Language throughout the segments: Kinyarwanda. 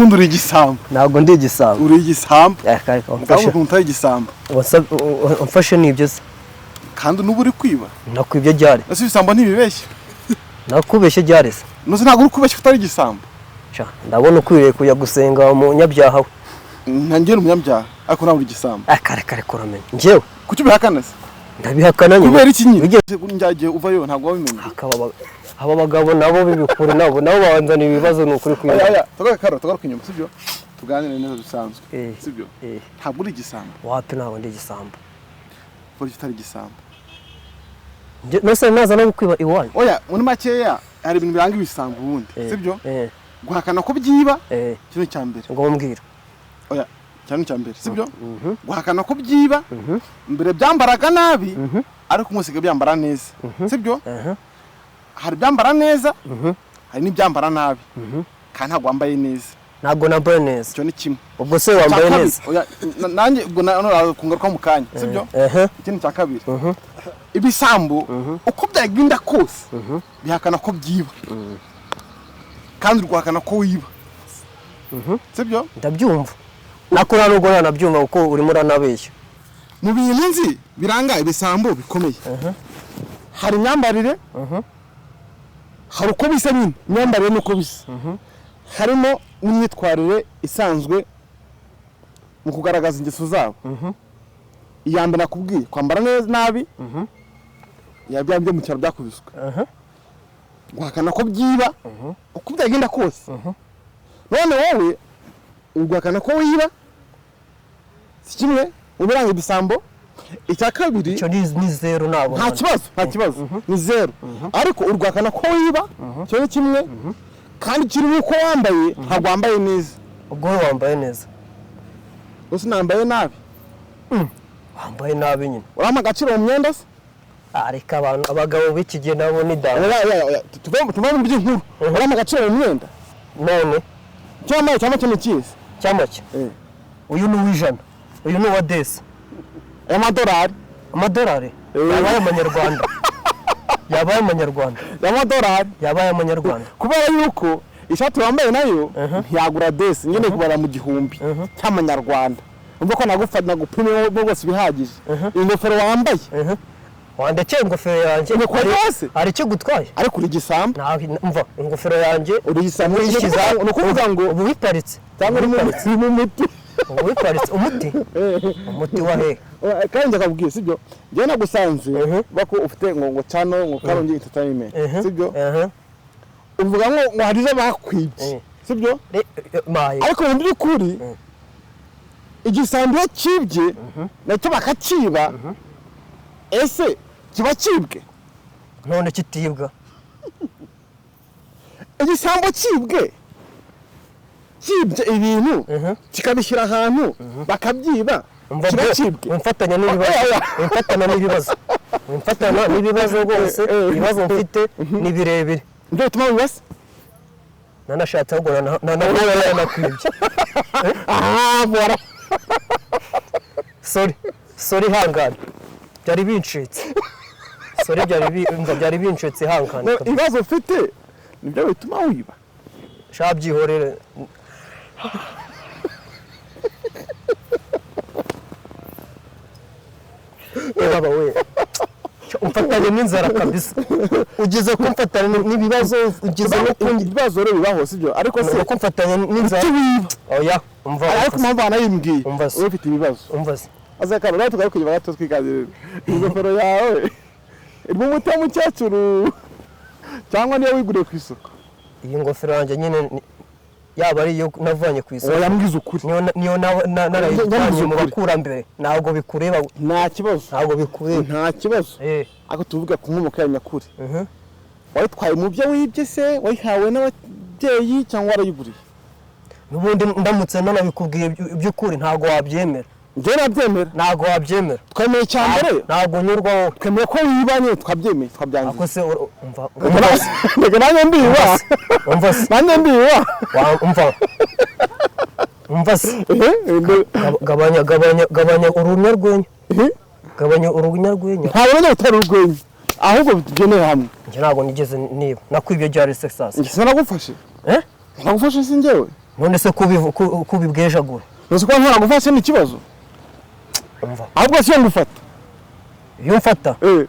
Ubundi uri igisambo. Ntabwo ndi igisambo. Uri igisambo. Reka, reka, Ngaho umfashe. Ukuntu utari igisambo. Umfashe n'ibyo se? Kandi n'ubu uri kwiba. Nakwibye ryari? Ese ibisambo ntibibeshya? Nakubeshye ryari se? Nose ntabwo uri kubeshya ko utari igisambo? Sha, ndabona ukwiriye kujya gusenga, umunyabyaha we. Ntangiye umunyabyaha, ariko nawe uri igisambo. Reka, reka, reka, uramenye njyewe. Kuki ubihakana se? Ndabihakana nyine. Kubera iki nyine? Wigeze- Njyagiye uvayo ntabwo wabimenye. Hakaba aba bagabo nabo b'ibikuru, nabo banzana ibibazo, ni ukuri Oya, kwimana. oya, tugaruke karo, tugaruke inyuma, sibyo? Tuganire neza bisanzwe. Sibyo? Eh. Ntabwo uri igisambo? Wapi, ntabwo ndi igisambo. Kuko utari igisambo. Nose naza no kwiba iwanyu? Oya, muri makeya hari ibintu biranga ibisambo ubundi. Sibyo? Eh. Guhakana ko byiba. Ikintu cya mbere. Ngo mbwira. Oya, cyane cya mbere, sibyo? Guhakana ko byiba. Mbere byambaraga nabi, ariko umusiga byambara neza, sibyo? Hari ibyambara neza, hari n'ibyambara nabi, kandi ntabwo wambaye neza. Ntabwo nambaye neza. Icyo ni kimwe. Ubwo se wambaye Icya kabiri, neza? oya, nanjye ubwo kungaruka mu kanya, sibyo? Ikindi cya kabiri, ibisambo uko byagenda kose bihakana ko byiba, kandi uri guhakana ko wiba, sibyo? Ndabyumva, nako nta nubwo nanabyumva kuko urimo uranabeshya. Mu bintu nzi biranga ibisambo bikomeye hari imyambarire, hari uko bisa nyine, imyambarire n'uko bisa, harimo n'imyitwarire isanzwe mu kugaragaza ingeso zabo. Iya mbere nakubwiye, kwambara neza nabi, ya bya byo mu cyaro byakubiswe, guhakana ko byiba uko byagenda kose. None wowe uguhakana ko wiba si kimwe mu biranga ibisambo. Icya kabiri, Icyo ni zeru, ntabwo. Nta kibazo, nta kibazo, ni zeru, ariko urwakana ko wiba, icyo ni kimwe, kandi kiri uko wambaye, ntabwo wambaye neza. Ubwo wowe wambaye neza? Gusa nambaye nabi. Wambaye nabi nyine. Urampa agaciro mu myenda se? Ah, reka, abantu abagabo b'iki gihe nabo ni dame. Oya, oya, oya, tuve mu by'inkuru. Urampa agaciro mu myenda? None? Icyo wambaye cyangwa cyo ni cyiza. Cyamake? Uyu ni uw'ijana, uyu ni uwa desi. Y'amadolari. Amadolari? Yabaye amanyarwanda, yabaye amanyarwanda. Y'amadolari. Yabaye amanyarwanda. Kubera yuko ishati wambaye nayo ntiyagura desi nyine, kubara mu 1000 cy'amanyarwanda, umva ko nagupimye rwose bihagije. Ingofero wambaye. Wandekeye ingofero yanjye. Ingofero yose? Hari icyo gutwaye? Ariko uri igisambo. Mva, ingofero yanjye. Uri igisambo. Uyishyize. Ni ukuvuga ngo Ubu wiparitse. Cyangwa uri mu muti. Ubu wiparitse umuti, umuti wa hehe? Kandi ndakabwiye, sibyo? Njyewe nagusanze bako ufite ngo channel ngo Karongi Entertainment, sibyo? Uvuga ngo hari izo bakwibye, sibyo? Maye. Ariko mu by'ukuri igisambo iyo cyibye nacyo bakakiba, ese kiba cyibwe? None kitibwa? Igisambo cyibwe, cyibye ibintu kikabishyira ahantu bakabyiba, Umva kiba bro, cyibwe? Wimfatanya n'ibibazo. Oya, oya. Wimfatana n'ibibazo, wimfatana n'ibibazo rwose. Ibibazo mfite ni birebire. Nibyo bituma wibase. Nanashatse ahubwo nanakwibye. Aha bora. Sorry, sorry, ihangane, byari bincitse, sorry, umva, byari bincitse, ihangane kabisa. Ibibazo ufite nibyo bituma wiba. Sha, byihorere. Baba we, umfatanye n'inzara kabisa, ugeze ko mfatanye n'ibibazo, ugeze no kundi. Ibibazo rero bibaho, sibyo? Ariko se No kumfatanya n'inzara. Kuki wiba? Oya, umva. Ariko impamvu wanayimbwiye, Umva se. uri ufite ibibazo. Umva se. Azakara nawe, tugaruke inyuma gato twiganirira. Ingofero yawe irimo umuti w'umukecuru cyangwa niyo wiguriye ku isoko? Iyi ngofero yanjye nyine yaba ari iyo navanye ku isoko. Oya, mbwiza ukuri. Niyo narayivanye Nyamwiza mu ukuri. bakurambere, ntabwo bikureba. Nta kibazo. Ntabwo bikureba. Nta kibazo. Ariko tuvuge ku nkomoko yayo nyakuri. Wayitwaye mu byo wibye se, wayihawe n'ababyeyi, cyangwa warayiguriye? N'ubundi ndamutse nanabikubwiye by'ukuri ntabwo wabyemera. Njyewe nabyemera. Ntabwo wabyemera. Twemeye icya mbere. Ntabwo unyurwa wowe. Twemeye ko wiba nyine, twabyemeye, twabyangiye. Ako se umva. Reka nanjye mbiba. Umva se. Nanjye mbiba. Umva, umva se. Gabanya, gabanya, gabanya urunyarwenya. Gabanya urunyarwenya. Ntabwo nanjye utari urwenya, ahubwo tugendere hamwe. Njye ntabwo nigeze niba nakwibye ryari se sasa? Njye sinagufashe. Eh? Nagufashe si njyewe. None se kubibwejagura? Uzi ko nkora gufashe ni ikibazo? Umva. Ahubwo si yo ngufata. Iyo mfata? Eh.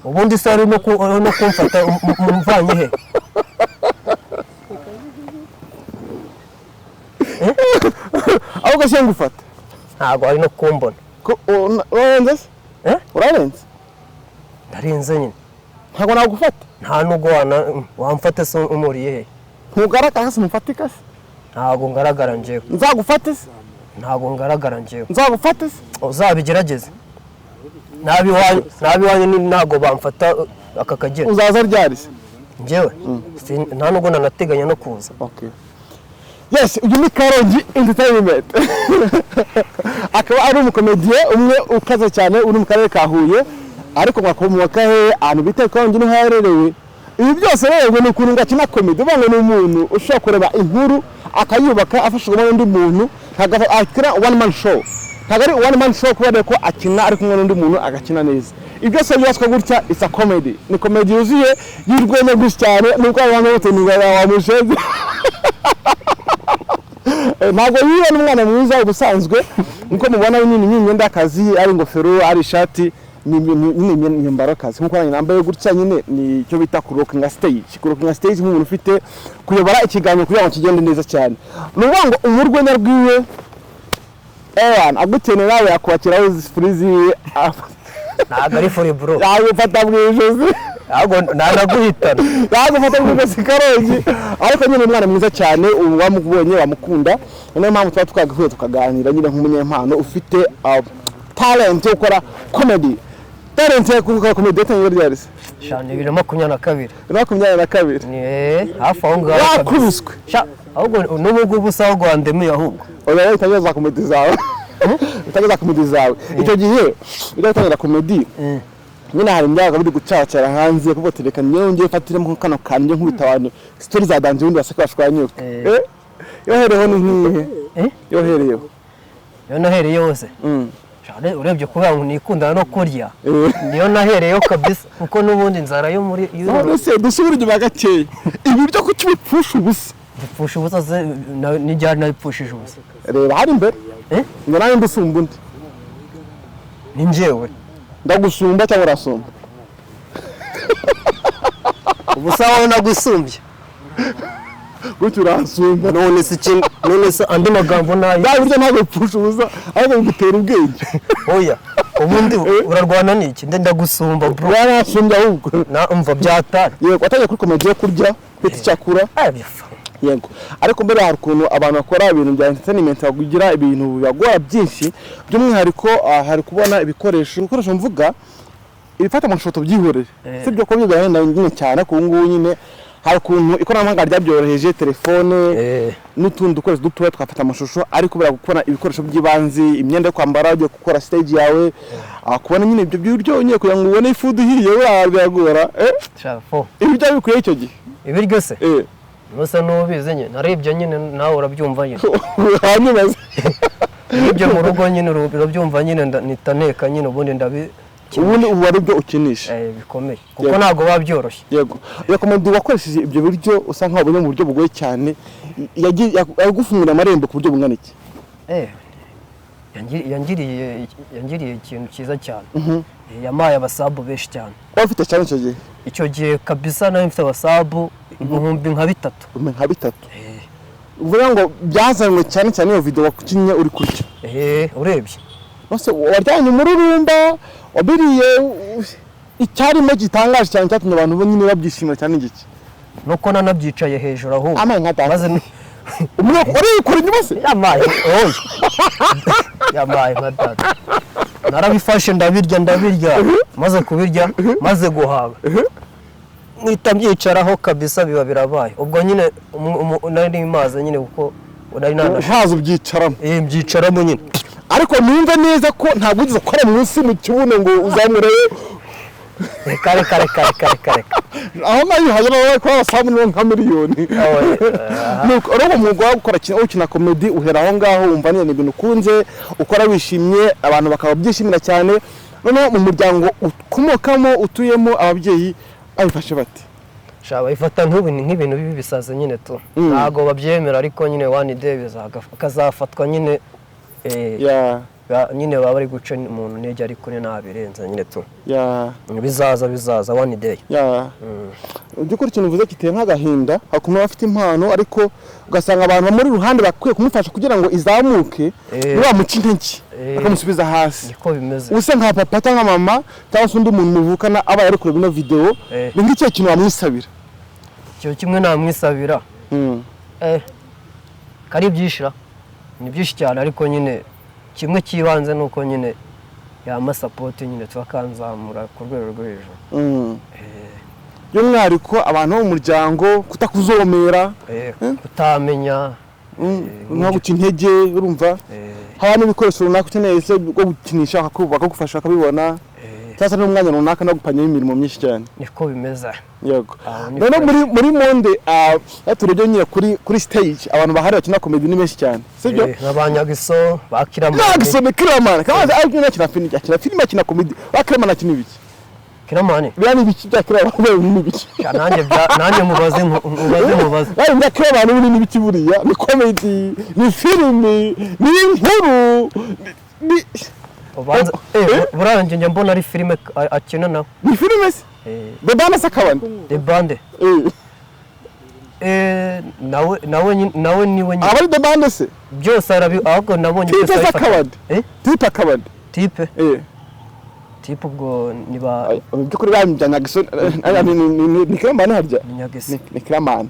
Ubundi se ari no kumfata mvanye he? Ahubwo si yo ngufata. Ntabwo ari no kumbona. Urarenze se? Eh? Urarenze? Ndarenze nyine. Ntabwo nagufata. Nta nubwo wamfata se umuriye he? Ntugaragara se, mufatika se? Ntabwo ngaragara njyewe. Nzagufate se? Ntabwo ngaragara njyewe. Nzagufate se? Uzabigerageze. Nabi wanyu ntabwo bamfata aka kageni. Uzaza ryari se? Njyewe nta nubwo nanateganya no kuza. Okay. Yes, uyu ni Karongi Entertainment. Akaba ari umukomediye umwe ukaze cyane uri mu karere ka Huye, ariko mwakomoka he? Ahantu bita Karongi niho hahererewe. Ibi byose rero ni ukuntu ngo akina comedy, uvuga ngo ni umuntu ushobora kureba inkuru akayubaka afashijwemo n'undi muntu, ntabwo akina one man show. Ntabwo ari one man show kubera ko akina ari kumwe n'undi muntu agakina neza. Ibi byose byubatswe gutya, it's a comedy. Ni comedy yuzuye y'urwenya rwinshi cyane, nubwo abantu bose wamusheze. Ntabwo yiwe n'umwana mwiza ubusanzwe, nkuko mubona nyine ni imyenda y'akazi, ari ingofero, ari ishati, ni imyambaro y'akazi. Nkuko nanjye nambaye gutya nyine ni icyo bita kurokinga stage. Kurokinga stage nk'umuntu ufite kuyobora ikiganiro kugira ngo kigende neza cyane. Ni ukuvuga ngo umurwenya rwiwe ewana agukenera nawe yakwakiraho furi ziwe. Ntabwo ari furi bro. Yagufata mu ijosi. Ntabwo nanaguhitana. Yagufata mu ijosi Karongi. Ariko nyine umwana mwiza cyane, ubu wamubonye wamukunda. Niyo mpamvu tuba twagahuye tukaganira nyine nk'umunyempano ufite talent yo gukora comedy. Talent yo gukora comedy yatangiye ryari se? Sha, ni 2022. 2022. Ni hafi aho ngaho kabisa. Wakubiswe. Sha, ahubwo n'ubu ngubu usa ahubwo wandemiye ahubwo. Oya, utangiye za comedy zawe. Utangiye za comedy zawe. Icyo gihe ujya gutangira comedy, nyine hari imyaga biri gucacara hanze kuko tereka nyewe ngiye fatiremo kano kantu njye nkubita abantu story za danger ubundi baseka bashwanyuka. Yohereho ni nkihe? Yohereyeho. Iyo nahereye hose. Sha, urebye kubera ngo nikundana no kurya. Niyo nahereyeho kabisa kuko n'ubundi inzara yo muri None se dusubire inyuma gakeya. Ibi byo kuki bipfusha ubusa? Bipfusha ubusa se n'iryari nabipfushije ubusa? Reba hari imbere. Ngo nawe ndusumba undi. Ni njyewe. Ndagusumba cyangwa urasumba? Ubusa wowe nagusumbye. Gutyo uransumba. None se iki, none se andi magambo nayo? Bya buryo ntabwo bipfusha ubusa, ahubwo bigutera ubwenge. Oya, ubundi urarwana n'iki? Nde ndagusumba bro. Waransumbye ahubwo. Na umva byatari. Yego, watangiye kuri comedy yo kurya, kwita icyakura. Bifa. Yego. Ariko mbere hari ukuntu abantu bakora ibintu bya entertainment bakugira ibintu bibagora byinshi, by'umwihariko hari kubona ibikoresho mvuga ibifata amashusho byihorere. Sibyo ko bigahenda nyine cyane ku ngubu nyine hari ukuntu ikoranabuhanga ryabyoroheje, telefone n'utundi dukoresho dutoya twafata amashusho, ariko buriya gukora ibikoresho by'ibanze, imyenda yo kwambara ugiye gukora stage yawe, kubona nyine ibyo biryo nyine kugira ngo ubone food ihiye buriya biragora. Sha, fo. Ibi byaba bikwiye icyo gihe? Ibiryo se? Nusa n'ubizi nyine, naribyo nyine nawe urabyumva nyine. Hanyuma se? Ibyo mu rugo nyine urabyumva nyine, nita nteka nyine ubundi ndabi Ubundi ubu ari byo ukinisha. Bikomeye kuko ntabwo biba byoroshye. Yego. Iyo comedy wakoresheje ibyo biryo usa nkaho ubonye mu buryo bugoye cyane, yagufungurira amarembo ku buryo bungana iki? Yangiriye ikintu cyiza cyane. Yampaye abasabu benshi cyane. Wari ufite cyane icyo gihe? Icyo gihe kabisa nari mfite abasabu 3000. Ibihumbi nka bitatu. Uvuga ngo byazanywe cyane cyane iyo video wakinnye uri kurya. Urebye. Nose waryanye umururumba, wabiriye icyarimo gitangaje cyane cyatumye abantu bo nyine babyishimira cyane igiki? Nuko nanabyicaye hejuru ahubwo. Amaye nka data. Maze Umuntu urikura inyuma se? Yamaye, oya. Yamaye nka data. Narabifashe ndabirya ndabirya. Maze kubirya, maze guhaga. Mpita mbyicaraho kabisa biba birabaye. Ubwo nyine nari maze nyine kuko nari nanashe. Haza ubyicaramo. Mbyicaramo nyine. Ariko numve neza ko ntabwo wigeze ukora munsi mu kibuno ngo uzamureyo. Reka reka reka reka reka reka. Aho nayo hajya nawe kuba abasamu nibo nka miliyoni. Nuko rero umwuga wo gukora ukina comedy uhera aho ngaho wumva ni ibintu ukunze ukora wishimye, abantu bakaba byishimira cyane. Noneho mu muryango ukomokamo utuyemo ababyeyi babifashe bate? Sha, bayifata nk'ibintu bibi bisaza nyine tu. Ntabwo babyemera, ariko nyine one day kazafatwa nyine, nyine baba bari guca umuntu intege, ariko ni ntabirenze nyine tu. Bizaza, bizaza one day. Yeah, mu by'ukuri ikintu uvuze giteye nk'agahinda. Hakumva bafite impano, ariko ugasanga abantu bamuri iruhande bakwiye kumufasha kugira ngo izamuke, nibamuca intege, bakamusubiza hasi. Niko bimeze. Use nka papa cyangwa mama cyangwa se undi muntu muvukana aba ari kureba ino video, ni nk'ikihe kintu wamwisabira? Icyo kimwe namwisabira, kari byishira, ni byinshi cyane, ariko nyine kimwe cy'ibanze ni uko nyine yampa support nyine, tubakanzamura ku rwego rwo hejuru. By'umwihariko abantu bo mu muryango kutakuzomera, kutamenya. Nko guca intege, urumva, haba n'ibikoresho runaka ukeneye se bwo gukinisha, bakagufasha bakabibona, cyangwa se n'umwanya runaka no gupanya imirimo myinshi cyane. Niko bimeze. Yego. Aho ni Noneho fresh. muri monde, iyo turebye nyine kuri stage, abantu bahari bakina comedy ni benshi cyane, sibyo? Nka ba Nyagiso, ba Kiramani. Nyagiso ni Kiramani kabaza, ariko nyine akina filime, akina filime, akina comedy. Ba Kiramani akina ibiki? Kiramani. Biriya ni ibiki bya Kiramani, ni ibiki? Sha, nanjye mubaze mubaze. Biriya bya Kiramani ni ibiki buriya? Ni comedy, ni filime, ni inkuru, ni Ubanza buriya njye njya mbona ari filime akina nawe. Ni filime se? The Band se akabandi? The Band. Nawe niwe nyine. Aba ari The Band se? Byose arabi, ahubwo nabonye Tipe byose se arabifata. akabandi? Tipe akabandi? Tipe. Tipe ubwo ni ba Ay, mu by'ukuri bya Nyagiso ni Kiramani harya? Ni Nyagiso. Ni Kiramani.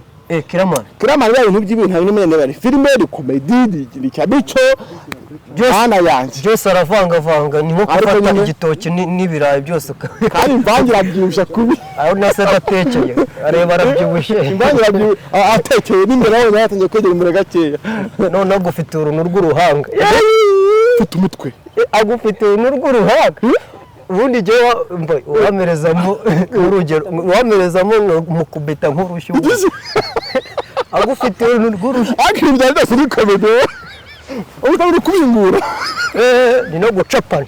Kiramani. Kiramani, bya bintu by'ibintu hari n'imwe bari filime, ni comedy, ni cya mico. Byose. Mana yanjye! Byose aravangavanga, ni nko Ariko gufata igitoki n'ibirayi byose Kandi imvange irabyibushya kubi. Aho nase adatekeye, areba arabyibushye. Imvange irabyibushya, atekeye n'imbere aho yatangiye kwegera imbere gakeya. Noneho agufite uruntu rw'uruhanga. Ufite umutwe. Agufite uruntu rw'uruhanga. Ubundi njyewe uwamerezamo urugero, uwamerezamo mukubita nk'urushyi. Agufite uruntu rw'urushyi. Ariko ibintu byawe byose ni comedy, uba utabona kubingura. Ni no gucapana.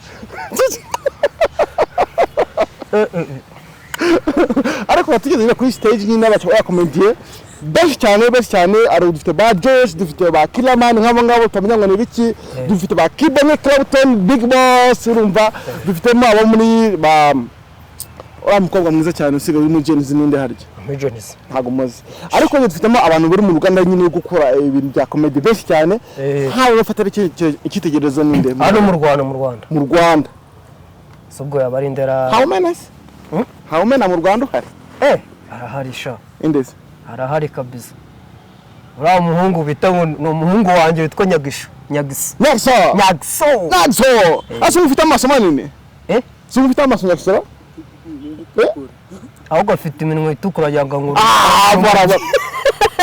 Ariko batigeze nyine kuri stage nyine abakomediye benshi cyane, benshi cyane. Ari dufite ba Josh, dufite ba Killaman, nk'abo ngabo utamenya ngo ni ibiki, dufite ba Kibonke Clapton, Big Boss, urumva, dufitemo abo muri ba uriya mukobwa mwiza cyane usigaye uri muri Gen Z, n'indi harya? Muri Gen Z. Ntabwo muzi, ariko nyine dufitemo abantu bari mu ruganda nyine rwo gukora ibintu bya comedy benshi cyane. Nkawe bafatira icyitegererezo ninde? Hano mu Rwanda, mu Rwanda? Mu Rwanda. Si ubwo yaba ari ndera? Hawumena se? Hawumena mu Rwanda uhari? Arahari sha. Indeze? Arahari kabisa, uriya muhungu bita ngo ni umuhungu wanjye witwa Nyagisho, Nyagiso. Nyagiso. Nyagiso. Nyagiso ase ufite amaso manini? Eh? Si ufite amaso Nyagiso? Ahubwo afite iminwa itukura yanga ngo Ah, baraba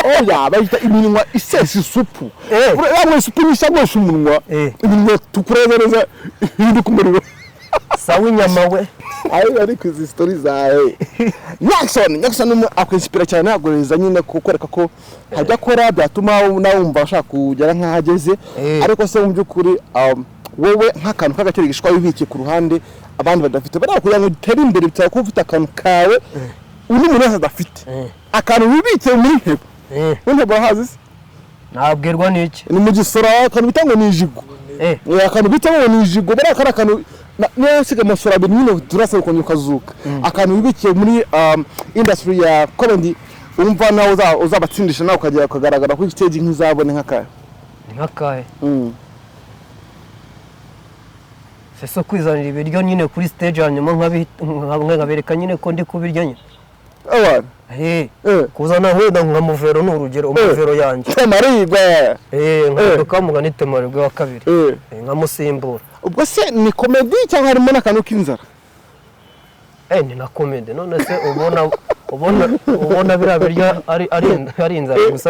oya, bayita iminwa isesa isupu. Uriya isupu nisha rwose umunwa. Iminwa itukura neza iri ku muriro. Sawa, inyama we. Ayo, ariko izi story zawe, Nyaxon, Nyaxon akwinspira cyane, agoreza nyine kukwereka ko hajya akora byatuma nawe wumva ashaka kugera nk'aho ageze. Ariko se mu by'ukuri, wowe nk'akantu k'agakirigishwa wibikiye ku ruhande abandi badafite, bariya kugira ngo utere imbere bisaba kuba ufite akantu kawe undi muntu wese adafite, akantu wibikiye muri ntebo. Muri ntebo urahazi se? Nabwirwa n'iki? Ni mu Gisoro, akantu bita ngo ni ijigo. Akantu bita ngo ni ijigo, bariya kari akantu niyo wasiga amasoro abiri nyine turasa ukongera ukazuka. Akantu wibikiye muri industry ya comedy, wumva nawe uzabatsindisha, nawe ukagera ukagaragara kuri stage nk'izabone, nk'akahe? Ni nk'akahe? Se kwizanira ibiryo nyine kuri stage, hanyuma nkabereka nyine ko ndi kubirya nyine. Abantu. Kuzana wenda nka muvero, ni urugero, umuvero yanjye. Temarigwe. Nkaduka mugani Temarigwe wa kabiri. Nkamusimbura. Ubwo se ni comedy cyangwa harimo n'akantu k'inzara? Ni na comedy. None se ubona biriya biryo ari inzara gusa?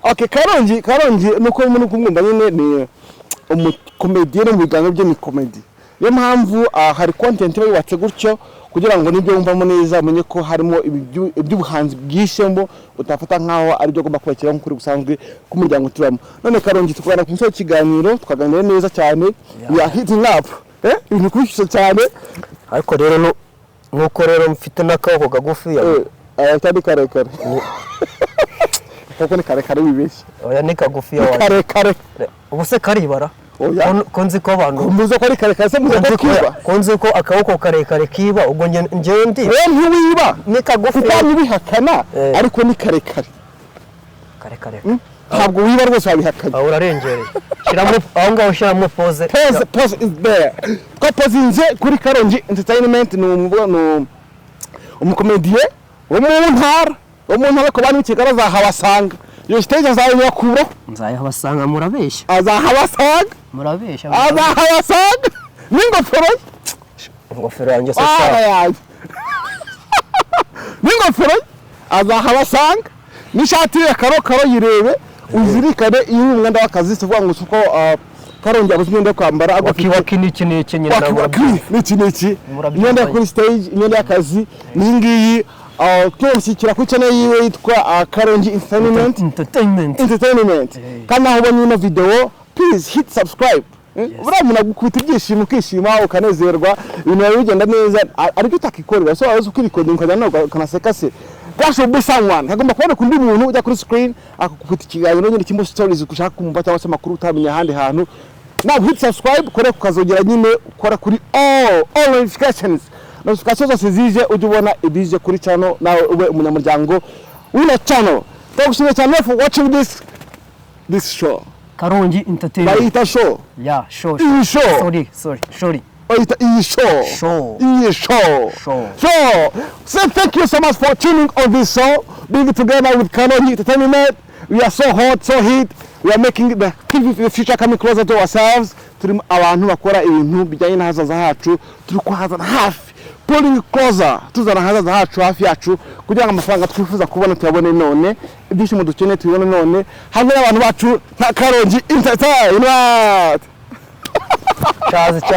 Okay, Karongi, Karongi nuko muri kumwumva nyine ni umukomediye, no mu biganiro bye ni comedy. Niyo mpamvu hari content iba yubatse gutyo kugira ngo nibyo wumvamo neza umenye ko harimo iby'ubuhanzi bwishemo, utafata nkaho ari byo ugomba kubakira nk'ukuri gusanzwe k'umuryango tubamo. None Karongi, tukubana ku musozi w'ikiganiro, twaganiriye neza cyane. We are hitting up, ibintu kubishyushya cyane. Ariko rero nuko rero mfite n'akaboko kagufi. Aya ni karekare kuko ni karekare, wibeshye. Oya, ni kagufi wanjye. Karekare. Ubu se karibara? Oya. Ko nzi ko abantu Muze ko ari karekare se, muze ko ko nzi ko kiba. Ko nzi ko akaboko karekare kiba, ubwo njyewe ndi Wowe ntiwiba. Ni kagufi. Kuko ntibihakana. Ariko ni karekare. Karekare. Ntabwo wiba rwose, wabihakanye. Aho urarengereye, shyiramo aho ngaho, shyiramo pause. Pause, pause is there. Twapozinze kuri Karongi Entertainment. Ni umukomediye wo mu ntara ku bantu b'i Kigali azahabasanga. Iyo stage azayibakuraho. Nzayahabasanga, murabeshya. Azahabasanga. Murabeshya. Azahabasanga n'ingofero ye. Ingofero yanjye se? Ah, Sawa. Yanjye n'ingofero ye azahabasanga n'ishati ye ya karokaro. Yirebe, uzirikane iyo uri umwenda w'akazi, si ukuvuga ngo si uko Karongi abuze imyenda yo kwambara. Waki waki n'iki n'iki nyine Waki nawe. waki n'iki n'iki. Murabyumva. Imyenda yo kuri stage, imyenda y'akazi ni iyi ngiyi. Tumushyikira kuri channel yiwe yitwa Karongi Entertainment. Entertainment. Entertainment. Kandi aho ubonye ino video, please hit subscribe. Buriya umuntu agukubita ibyishimo, ukishima, ukanezerwa, ibintu biba bigenda neza, aribyo utakikorera. So waza ukirikodinga, ukajya nawe ukanaseka se. There should be someone, hagomba kuboneka undi muntu ujya kuri screen akakubita ikiganiro nyine kirimo stories ushaka kumva cyangwa se amakuru utamenya ahandi hantu. Now hit subscribe, kore kukazogera nyine, ukora kuri all notifications, notifications zose zije, ujye ubona ibije kuri channel, nawe ube umunyamuryango w'ino channel. Turagushimiye cyane for watching this show. Karongi Entertainment. Bayita show. Ya show. Iyi show. Sorry, sorry, sorry. Bayita iyi show. Show. Iyi show. Show. Show. So thank you so much for tuning on this show, being together with Karongi Entertainment. We are so hot, so hit. We are making the future coming closer to ourselves. Turi abantu bakora ibintu bijyanye n'ahazaza hacu, turi kuhazana hafi, pulling closer, tuzana ahazaza hacu hafi yacu, kugira ngo amafaranga twifuza kubona tuyabone none, ibyishimo dukeneye tubibone none, hamwe n'abantu bacu nka Karongi Entertainment. Cyazi cyazi.